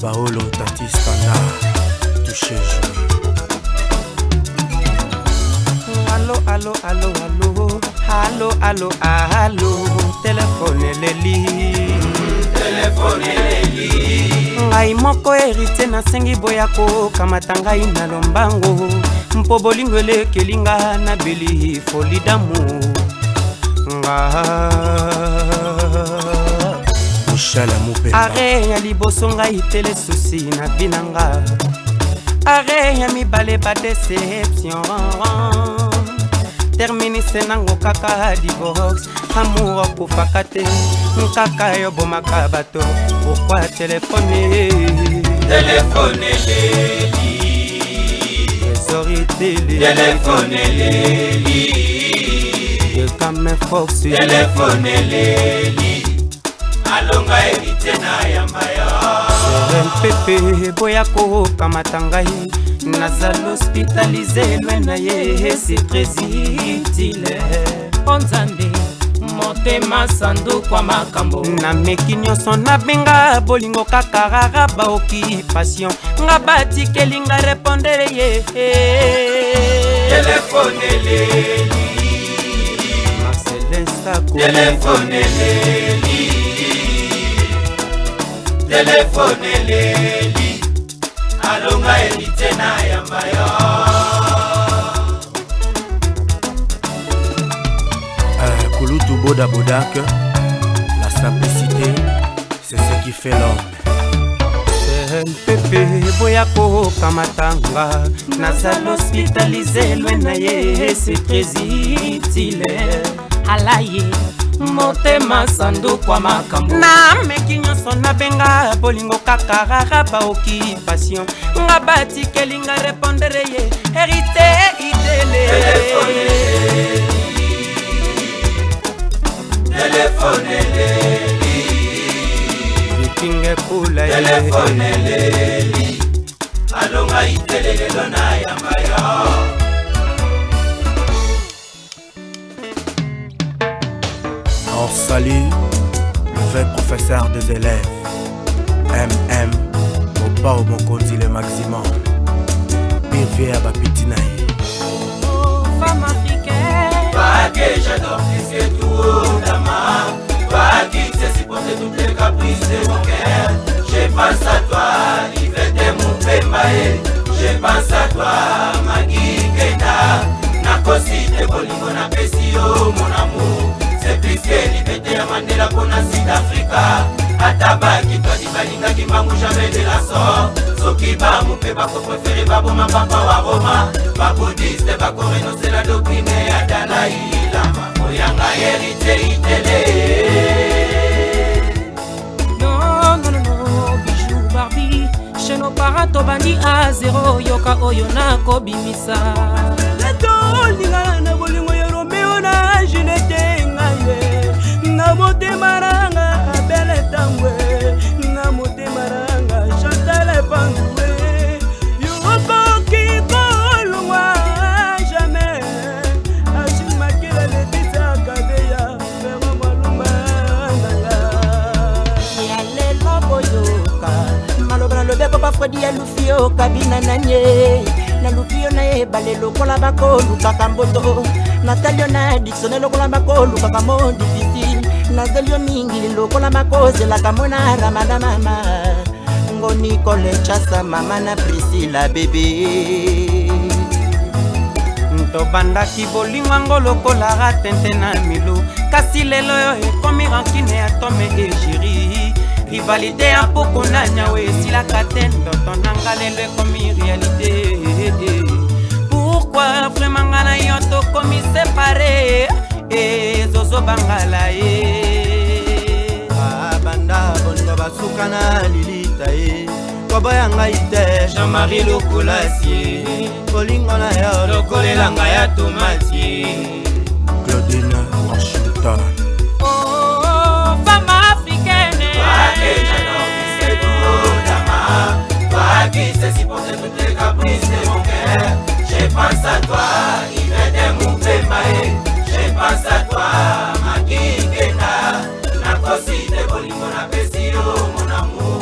Paolo Tati Standard, touché joué. Allo, allo, allo, allo, allo, allo, allo, telefone eleli. Telefone eleli. Ngai moko héritier nasengi boya kokamata ngai na lombango mpo bolingo elekeli nga na beli folidamu nga. Michel Mupemba. Are ya liboso ngai tele susi na vi na nga, are ya mibale ba déception, terminise nango kaka divorce. Amour akufaka te, nkaka yobomaka bato. Pourquoi telefone? Telefone eleli. Trésor tele. Telefone eleli. Ekame force. Telefone eleli. Alonga héritier na yamba yo. Mpepe boya kokamata ngai, nazala hospitalisé loin na ye, c'est très utile. O Nzambe, motema sandukwa makambo. Nameki nyonso, nabenga bolingo kaka rara baoccupation, nga batikeli nga répondre ye. Telefone eleli. Marcelin Sako. Telefone eleli. Telefone eleli. Alonga héritier na yamba yo. Kulutu Boda Bodak, la simplicité, c'est ce qui fait l'homme. Mpepe boya kokamata nga, nazala hospitalisé loin na ye, c'est très utile. Alaye, motema sandukwa makambo. Nameki nyonso, nabenga bolingo kaka rara baoccupation, nga batikeli nga répondre ye, hérité idele. Telefone eleli. Viking ekula ye. Telefone eleli. Alonga itele lelo na yamba yo. On salue le vrai professeur des élèves, MM, Mopao Mokonzi le maximum. Birvier à Bapitinaï. Oh, femme africaine. Toi que j'adore plus que tout, dama. Toi qui sais supporter toutes les caprices de mon cœur. Je pense à toi, Yvette Mupemba. Je pense à toi, Magui Kenda. Nakosi te bolingo napesi yo mon amour. C'est plus que liberté ya Mandela mpona Sud Africa. Ata bakitwadi balingaki mbangu, jamais de la sorte. Soki bamupe bakopréférer baboma papa wa Roma. Babouddhiste bakorenoncer la doctrine ya Dalai Lama. Oyanga héritier itele. Non, non, non, non, bijou Barbie. Chez nos parents tobandi a zéro, yoka oyo nakobimisa. Tolingana na bolingo ya Romeo na Juliette, ngai ye na motema nanga abele tambwe, na motema nanga Chantal Epandue, yokoki kolongwa jamais. Achille Makela, Letisia Kabeya, Ferro Malumba nanga. Ya lelo boyoka maloba nalobeko bafredi ya lufi yo kabina nanye, naluki yo na ebale lokola bakolukaka mboto, natali yo na dictionnaire lokola bakolukaka mo difficile, nazeli yo mingi lokola bakozelaka mona ramada mama ngo Nicole Chasa mama na Priscilla bebe. Tobandaki bolingo yango lokola tente na milo, kasi lelo oyo ekomi rancune ya Tom et Jerry, rivalité ya poko na nyawe esilaka te. Ndoto nanga lelo ekomi réalité. Pourquoi vraiment nga na yo tokomi séparé? Ezozobangala ye. Banda bolingo basuka na lilita ye, koboya ngai te. Jean-Marie Lokolasi. Bolingo na yo lokolelanga ya tomati. Claudine Washington. Oh, femme africaine. Toi que j'adore plus que tout, dama. Toi qui sais supporter toutes les caprices de mon cœur. Je pense à toi, Yvette Mupemba. Je pense à toi, Magui Kenda. Nakosi te bolingo napesi yo mon amour.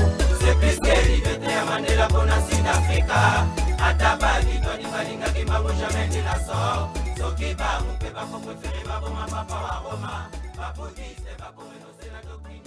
Kobunda mpona Sud Afrika. Ata bakitwani balingaki bango jamais de la sort. Soki bango mpe bakoprefere baboma papa wa Roma, babudiste bakorenonse na doctrine.